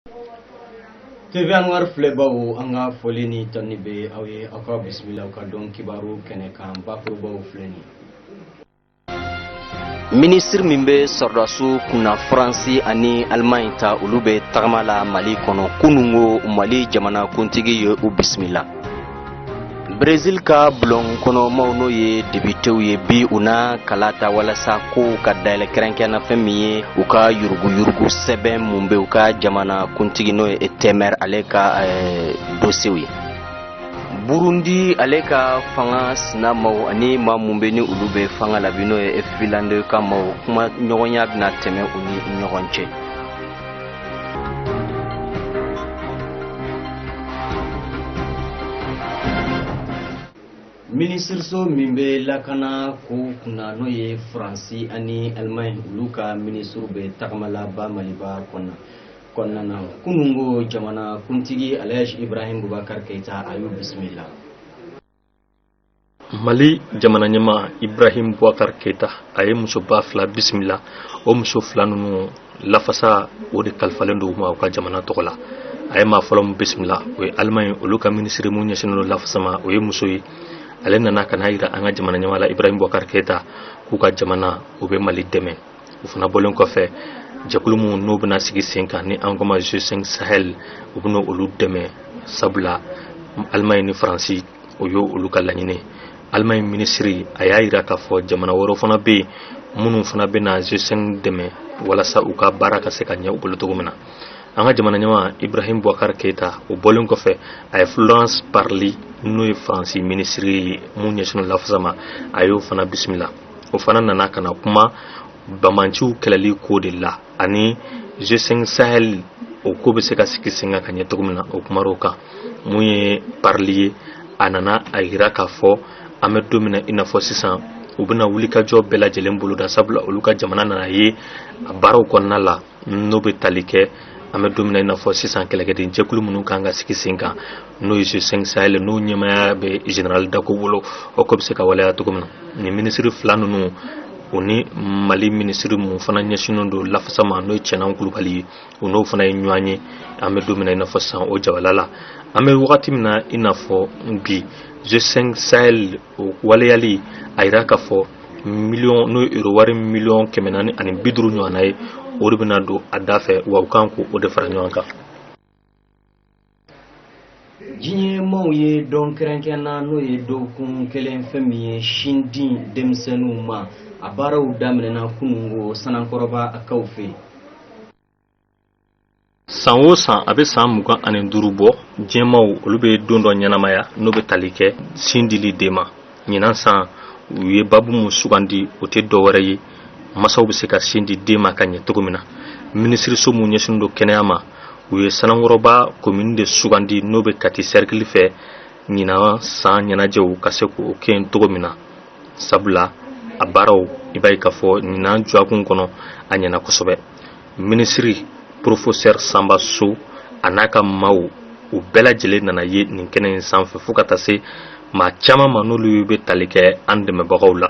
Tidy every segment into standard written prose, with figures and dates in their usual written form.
TV Anwar filɛbaw, an ka foli ni tani bɛ aw ye. Aw ka bisimila ka don kibaru kɛnɛ kan. Bakurubaw filɛ nin. Minisiri min bɛ sɔrɔdasiw kunna Faransi ani Alimaɲi ta, olu bɛ tagama la Mali kɔnɔ. Kunungo, Mali jamanakuntigi ye u bisimila. Brésil ka bulon kɔnɔmaw, n'o ye depitew ye, bi u na kala ta walasa kow ka dayɛlɛ, kɛrɛnkɛrɛnna fɛn min ye u ka yuruguyurugu sɛbɛn mun bɛ u ka jamana kuntigi, n'o ye Temer, ale ka dossier ye. Burundi ale ka fanga sinamaw ani maa mun bɛ ni olu bɛ fanga la bi, n'o ye Finlande ka maaw, kuma ɲɔgɔnya bɛna tɛmɛ u ni ɲɔgɔn cɛ. Minisiriso min bɛ lakana ko kunna, n'o ye Faransi ani Alimaɲi, olu ka minisiriw bɛ tagamala ba Maliba kɔnɔna na. Kunungo, jamana kuntigi Alhaji Ibrahim Bubakar Keyita, a y'u bisimila. Mali jamana ɲɛmaa Ibrahim Boubacar Keita, a ye musoba fila bisimila. O muso fila ninnu, lafasa o de kalifalen don u ma u ka jamana tɔgɔ la. A ye maa fɔlɔ min bisimila, o ye Alimaɲi olu ka minisiri mun ɲɛsinnen don lafasa ma. O ye muso ye. Ale nana ka n'a yira an ka jamana ɲɛmaa la Ibrahim Boubacar Keita k'u ka jamana u bɛ Mali dɛmɛ. O fana bɔlen kɔfɛ, jɛkulu mun n'o bɛna sigi sen kan ni an ko ma G5 Sahel, u bɛna olu dɛmɛ, sabula Alimaɲi ni Faransi, o ye olu ka laɲini. Alimaɲi minisiri, a y'a yira k'a fɔ jamana wɛrɛw fana bɛ yen minnu fana bɛna G5 dɛmɛ walasa u ka baara ka se ka ɲɛ u bolo cogo min na. An ka jamana ɲɛmaa Ibrahim Boubacar Keita, o bɔlen kɔfɛ, a ye Florence Parly, n'o ye Faransi minisiri ye mun ɲɛsinnen lafasa ma, a y'o fana bisimila. O fana nana ka na kuma bamanciw kɛlɛli ko de la ani G5 Sahel, o ko bɛ se ka sigi sen kan ka ɲɛ cogo min na, o kumar'o kan. Mun ye Parly ye, a nana a yira k'a fɔ an bɛ don min na i n'a fɔ sisan, u bɛna wulikajɔ bɛɛ lajɛlen boloda, sabula olu ka jamana nana ye a baaraw kɔnɔna la n'o bɛ tali kɛ an bɛ don min na i n'a fɔ sisan, kɛlɛkɛden jɛkulu minnu kan ka sigi sen kan, n'o ye G5 Sahel, n'o ɲɛmaaya bɛ général Dako bolo, o ko bɛ se ka waleya cogo min na. Nin minisiri fila ninnu, o ni Mali minisiri mun fana ɲɛsinnen don lafasa ma, n'o ye Cɛnan Kulubali ye, o n'o fana ye ɲɔgɔn ye an bɛ don min na i n'a fɔ sisan o jabala la. An bɛ wagati min na i n'a fɔ bi, G5 Sahel o waleyali, a yira k'a fɔ miliyɔn, n'o ye euro wari 450 miliyɔn ɲɔgɔnna ye, o de bɛna don a da fɛ, wa u kan k'o de fara ɲɔgɔn kan. Diɲɛ maaw ye dɔn kɛrɛnkɛrɛnna, n'o ye dɔgɔkun kelen, fɛn min ye sindi denmisɛnninw ma, a baaraw daminɛna kunungo Sanankɔrɔba kaw fɛ yen. San o san, a bɛ san 25 bɔ, diɲɛmaw olu bɛ don dɔ ɲɛnamaya n'o bɛ tali kɛ sin dili den ma. Ɲinan san, u ye babu mun sugandi, o tɛ dɔ wɛrɛ ye masaw bɛ se ka sin di den ma ka ɲɛ cogo min na. Minisiriso mun ɲɛsinnen don kɛnɛya ma, u ye Sanankɔrɔba komini de sugandi, n'o bɛ Kati sɛrikili fɛ, ɲinan san ɲɛnajɛw ka se k'o kɛ yen cogo min na, sabula a baaraw, i b'a ye k'a fɔ ɲinan dɔgɔkun kɔnɔ, a ɲɛna kosɛbɛ. Minisiri professeur Samba So, a n'a ka maaw, u bɛɛ lajɛlen nana ye nin kɛnɛ in sanfɛ, fo ka taa se maa caman ma n'olu bɛ tali kɛ an dɛmɛbagaw la.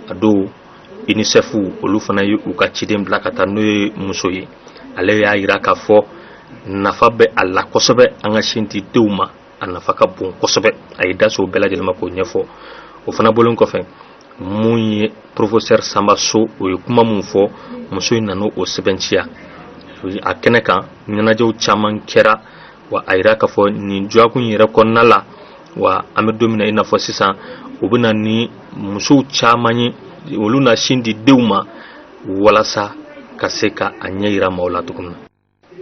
A dɔw UNICEF, olu fana ye u ka ciden bila ka taa, n'o ye muso ye. Ale y'a yira k'a fɔ nafa bɛ a la kosɛbɛ, an ka sin di denw ma, a nafa ka bon kosɛbɛ. A ye da so bɛɛ lajɛlen ma k'o ɲɛfɔ. O fana bɔlen kɔfɛ, mun ye professeur Samba So, o ye kuma mun fɔ, muso in nana o sɛbɛntiya a kɛnɛ kan. Ɲɛnajɛw caman kɛra, wa a yira k'a fɔ nin dɔgɔkun yɛrɛ kɔnɔna la, wa an bɛ don min na i n'a fɔ sisan, u bɛ na ni musow caman ye, olu na sin di denw ma walasa ka se ka a ɲɛ yira maaw la cogo min na.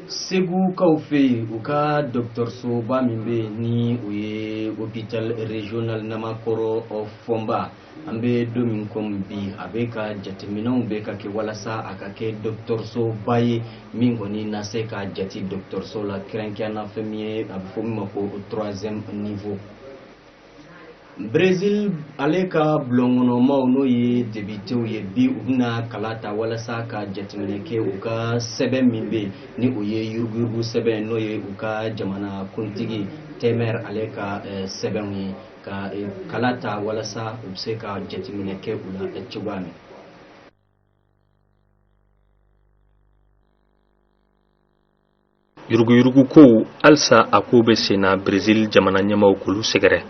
Segukaw fɛ yen, u ka dɔgɔtɔrɔsoba min bɛ yen, ni o ye hôpital régional Namakɔrɔ Fɔnba, an bɛ don min komi bi, a bɛ ka jateminɛw bɛ ka kɛ walasa a ka kɛ dɔgɔtɔrɔsoba ye min kɔni na se ka jate dɔgɔtɔrɔso la, kɛrɛnkɛrɛnna fɛn min ye a bɛ fɔ min ma ko troisième niveau. Brésil ale ka bulonkɔnɔmaw, n'o ye depitew ye, bi u bɛna kala ta walasa ka jateminɛ kɛ u ka sɛbɛn min bɛ yen, ni o ye yuruguyurugu sɛbɛn, n'o ye u ka jamana kuntigi Temer ale ka sɛbɛnw ye, ka kala ta walasa u bɛ se ka jateminɛ kɛ u la cogoya min. Yuruguyurugu kow halisa a ko bɛ sen na Brésil jamana ɲɛmaaw k'olu sɛgɛrɛ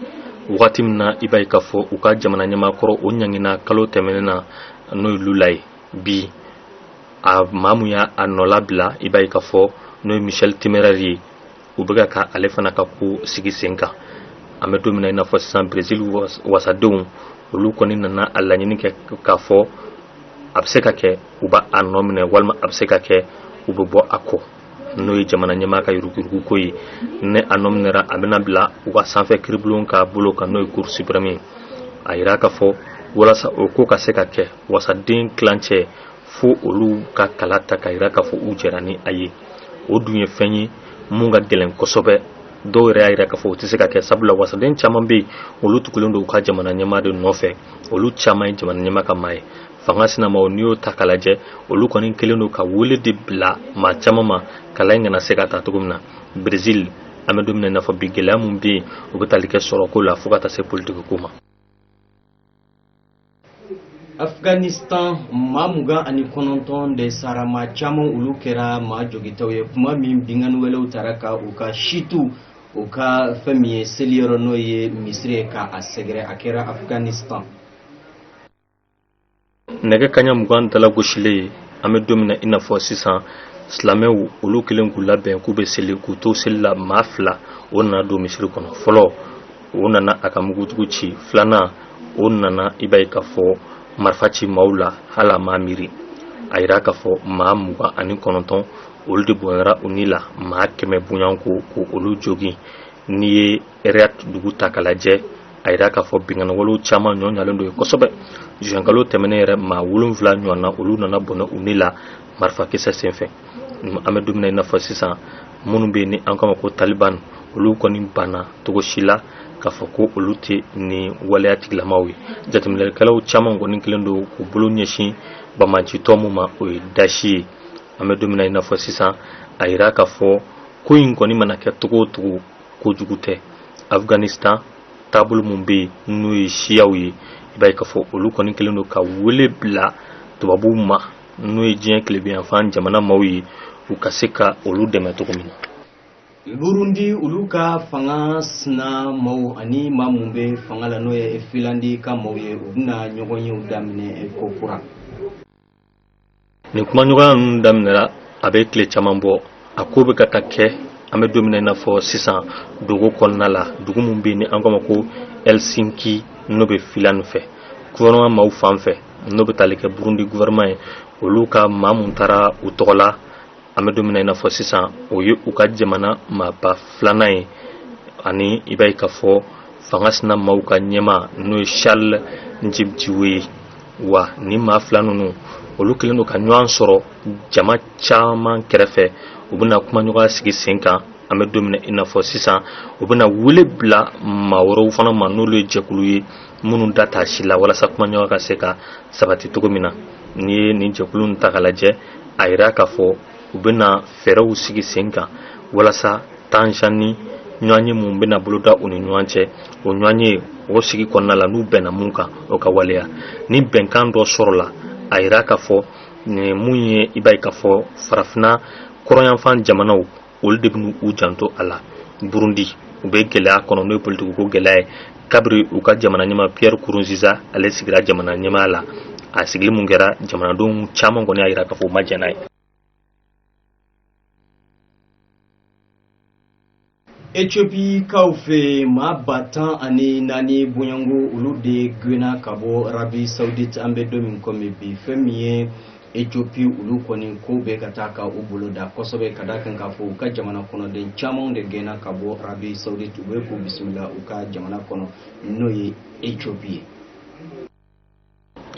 wagati min na, i b'a ye k'a fɔ u ka jamana ɲɛmaa kɔrɔ o ɲangina kalo tɛmɛnen na, n'o ye Lula ye. Bi a maa mun y'a nɔla bila, i b'a ye k'a fɔ n'o ye Michel Temer ye, u bɛ ka ale fana ka ko sigi sen kan. An bɛ don min na i n'a fɔ sisan, Brésil wasadenw olu kɔni nana a laɲini kɛ k'a fɔ a bɛ se ka kɛ u b'a a nɔ minɛ, walima a bɛ se ka kɛ u bɛ bɔ a kɔ, n'o ye jamana ɲɛmaa ka yuruguyurugu ko ye. Ni a nɔ minɛra, a bɛna bila u ka sanfɛ kiribulon ka bolo kan, n'o ye Cour suprême ye. A yira k'a fɔ walasa o ko ka se ka kɛ, wasaden tilancɛ fo olu ka kala ta ka yira k'a fɔ u jɛra ni a ye. O dun ye fɛn ye mun ka gɛlɛn kosɛbɛ. Dɔw yɛrɛ y'a yira k'a fɔ o tɛ se ka kɛ, sabula wasaden caman bɛ yen, olu tugulen don u ka jamana ɲɛmaa de nɔfɛ. Olu caman ye jamana ɲɛmaa ka maa ye. Fanga sinamaw, n'i y'o ta k'a lajɛ, olu kɔni kɛlen don ka wele de bila maa caman ma kala in kana se ka ta cogo min na. Brésil, an bɛ don min na i n'a fɔ bi, gɛlɛya mun bɛ yen, o bɛ tali kɛ sɔrɔko la fo ka taa se politiki ko ma. Afghanistan, maa 29 de sara, maa caman olu kɛra maa jogitaw ye, kuma min binkanni wɛlɛw tara ka u ka situ u ka fɛn min ye seliyɔrɔ, n'o ye misiri ye, ka a sɛgɛrɛ. A kɛra Afghanistan. Nɛgɛ kaɲa 20 dala gosilen ye, an bɛ don min na i n'a fɔ sisan, silamɛw olu kelen k'u labɛn k'u bɛ seli, k'u to seli la, maa fila o nana don misiri kɔnɔ. Fɔlɔ, o nana a ka mugujugu ci. Filanan, o nana, i b'a ye k'a fɔ, marifa ci maaw la, hali a m'a miiri. A yira k'a fɔ maa 29 olu de bɔnɛra u ni la, maa 100 bonyanko ko olu jogin. N'i ye Herat dugu ta k'a lajɛ, a yira k'a fɔ binkanniwalew caman ɲɔ ɲalen don yen kosɛbɛ. Juin tɛmɛnen yɛrɛ, maa wolonfila ɲɔgɔnna olu nana bɔnɛ u ni la marifakisɛ senfɛ. An bɛ don min na i n'a fɔ sisan, minnu bɛ yen ni an k'a ma ko Taliban, olu kɔni banna cogo si la k'a fɔ ko olu tɛ nin waleya tigilamaw ye. Jateminɛlikɛlaw caman kɔni kɛlen don k'u bolo ɲɛsin banbaancitɔ mun ma, o ye Daesh ye. An bɛ don min na i n'a fɔ sisan, a yira k'a fɔ ko in kɔni mana kɛ cogo o cogo, kojugu tɛ. Afghanistan taabolo mun bɛ yen, n'o ye siyaw ye, i b'a ye k'a fɔ olu kɔni kɛlen don ka wele bila tubabuw ma, n'o ye diɲɛ tilebinyanfan jamana maaw ye, u ka se ka olu dɛmɛ cogo min na. Burundi, olu ka fanga sina maaw ani maa mun bɛ fanga la, n'o ye Finlandi ka maaw ye, u bɛna ɲɔgɔn yew daminɛ ko kura. Nin kumaɲɔgɔnya ninnu daminɛra a bɛ tile caman bɔ. A ko bɛ ka kɛ, an bɛ don min na i n'a fɔ sisan, dogo kɔnɔna la, dugu min bɛ yen ni an k'a ma ko Helsinki, n'o bɛ Finlande fɛ. Gouvernement maaw fan fɛ, n'o bɛ tali kɛ Burundi gouvernement ye, olu ka maa mun taara u tɔgɔ la, an bɛ don min na i n'a fɔ sisan, o ye u ka jamana maaba filanan ye, ani i b'a ye k'a fɔ fanga sina maaw ka ɲɛmaa, n'o ye Charles Ndjimtiwe ye. Wa ni maa fila ninnu olu kɛlen don ka ɲɔgɔn sɔrɔ jama caman kɛrɛfɛ, u bɛna kumaɲɔgɔnya sigi sen kan. An bɛ don min na i n'a fɔ sisan, u bɛna wele bila maa wɛrɛw fana ma, n'olu ye jɛkulu ye minnu da t'a si la, walasa kumaɲɔgɔnya ka se ka sabati cogo min na. N'i ye nin jɛkulu in ta k'a lajɛ, a yira k'a fɔ u bɛna fɛɛrɛw sigi sen kan walasa Tanzanie ɲɔgɔn ye mun bɛna boloda u ni ɲɔgɔn cɛ. O ɲɔgɔn ye o sigi kɔnɔna la, n'u bɛnna mun kan, o ka waleya. Ni bɛnkan dɔ sɔrɔla, a yira k'a fɔ nin mun ye, i b'a ye k'a fɔ farafinna kɔrɔnyanfan jamanaw olu de bɛ u janto a la. Burundi, u bɛ gɛlɛya kɔnɔ, n'o ye politiki ko gɛlɛya ye, kabiri u ka jamana ɲɛmaa Pierre Nkurunziza ale sigira jamana ɲɛmaa la. A sigili mun kɛra, jamanadenw caman kɔni y'a yira k'a fɔ u ma jɛn n'a ye. Ethiopie kaw fɛ, maa 14,000 bonyango olu de gɛnna ka bɔ Arabie Saoudite. An bɛ don min komi bi, fɛn min ye Ethiopie, olu kɔni ko bɛ ka taa ka u bolo da kosɛbɛ, ka da kan k'a fɔ u ka jamana kɔnɔden caman de gɛnna ka bɔ Arabie Saoudite, u bɛ k'u bisimila u ka jamana kɔnɔ, n'o ye Ethiopie ye.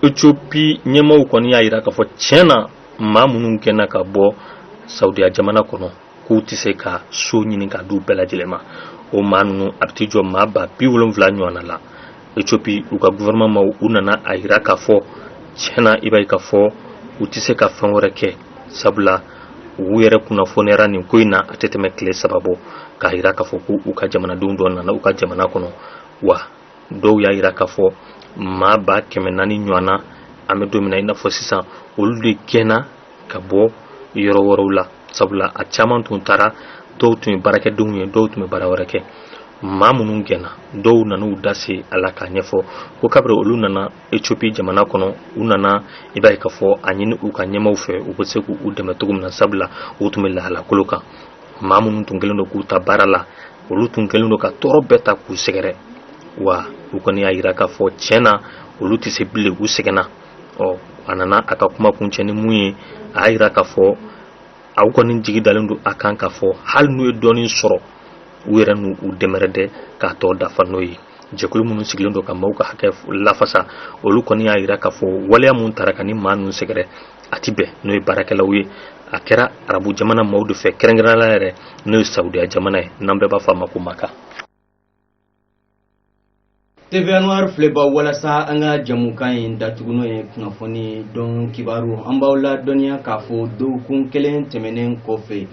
Ethiopie ɲɛmaaw kɔni y'a yira k'a fɔ tiɲɛ na, maa minnu gɛnna ka bɔ Saudiya jamana kɔnɔ, k'u tɛ se ka so ɲini ka d'u bɛɛ lajɛlen ma. O maa ninnu, a bɛ t'i jɔ maa 70,000 ɲɔgɔnna la. Ethiopie u ka gouvernement maaw, u nana a yira k'a fɔ tiɲɛ na, i b'a ye k'a fɔ u tɛ se ka fɛn wɛrɛ kɛ, sabula u yɛrɛ kunnafoniyara nin ko in na a tɛ tɛmɛ tile 3 bɔ, k'a yira k'a fɔ ko u ka jamanadenw dɔ nana u ka jamana kɔnɔ. Wa dɔw y'a yira k'a fɔ maa 400,000 ɲɔgɔn na, an bɛ don min na i n'a fɔ sisan, olu de gɛnna ka bɔ yɔrɔ wɛrɛw la. Sabula a caman tun taara, dɔw tun ye baarakɛdenw ye, dɔw tun bɛ baara wɛrɛ kɛ. Maa minnu gɛnna, dɔw nana u da se a la k'a ɲɛfɔ ko kabiri olu nana Ethiopie jamana kɔnɔ, u nana i b'a ye k'a fɔ a ɲini u ka ɲɛmaaw fɛ u bɛ se k'u dɛmɛ cogo min na, sabula u tun bɛ lahalakolo kan. Maa minnu tun kɛlen don k'u ta baara la, olu tun kɛlen don ka tɔɔrɔ bɛɛ ta k'u sɛgɛrɛ. Wa u kɔni y'a yira k'a fɔ tiɲɛ na olu tɛ se bilen, u sɛgɛnna. Ɔ, a nana a ka kuma kuncɛ ni mun ye? A y'a yira k'a fɔ aw kɔni jigi dalen don a kan k'a fɔ hali n'u ye dɔɔnin sɔrɔ, u yɛrɛ n'u u dɛmɛrɛdɛ k'a tɔ dafa. N'o ye jɛkulu minnu sigilen don ka maaw ka hakɛ lafasa, olu kɔni y'a yira k'a fɔ waleya mun tara ka ni maa ninnu sɛgɛrɛ, a ti bɛn. N'o ye baarakɛlaw ye, a kɛra arabu jamana maaw de fɛ, kɛrɛnkɛrɛnnenya yɛrɛ n'o ye Saudiya jamana ye, n'an bɛɛ b'a fɔ a ma ko Maka. TV Anwar filɛbaw, walasa an ka jamukan in datugu n'o ye kunnafoni dɔn kibaru, an b'aw ladɔnniya k'a fɔ dɔgɔkun kelen tɛmɛnen kɔfɛ,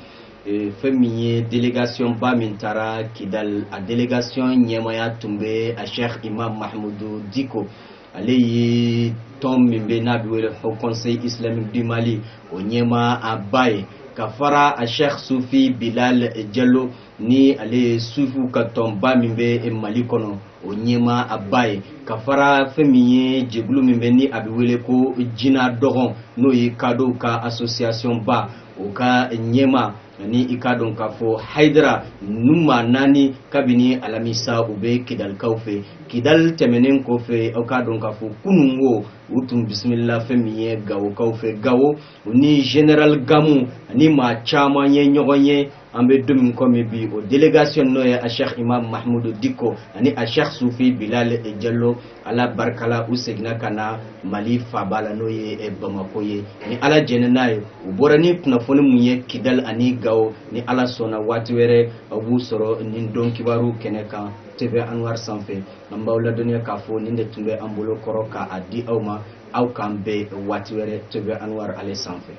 fɛn min ye délégation ba min taara Kidal, a délégation ɲɛmaya tun bɛ a Cheikh Imam Mahmudu Diko, ale ye tɔn min bɛ n'a bɛ wele Haut Conseil Islamique du Mali, o ɲɛma a ba ye, ka fara a Cheikh Sufi Bilal Diallo, ni ale ye sufiw ka tɔnba min bɛ Mali kɔnɔ, o ɲɛma a ba ye, ka fara fɛn min ye jɛkulu min bɛ ni a bɛ wele ko Jina Dɔgɔn, n'o ye kadow ka association ba, o ka ɲɛma, ani i k'a dɔn k'a fɔ Hayidara. Ninnu maa naani, kabini alamisa u bɛ Kidalikaw fɛ. Kidal tɛmɛnen kɔfɛ, aw k'a dɔn k'a fɔ kununko u tun bisimila fɛn min ye Gawokaw fɛ. Gawo, u ni général Gamu ani maa caman ye ɲɔgɔn ye. An bɛ don min komi bi, o délégation n'o ye a Cheikh Imam Mahmudu Diko ani a Cheikh Sufi Bilal Diallo, Ala barikala, u seginna ka na Mali faaba la, n'o ye Bamako ye, ni Ala jɛnɛ n'a ye. U bɔra ni kunnafoni mun ye Kidal ani Gawo, ni Ala sɔnna, waati wɛrɛ aw b'u sɔrɔ nin don kibaru kɛnɛ kan TV Anwar sanfɛ. An b'aw ladɔnniya k'a fɔ nin de tun bɛ an bolo kɔrɔ k'a di aw ma. Aw k'an bɛn waati wɛrɛ TV Anwar ale sanfɛ.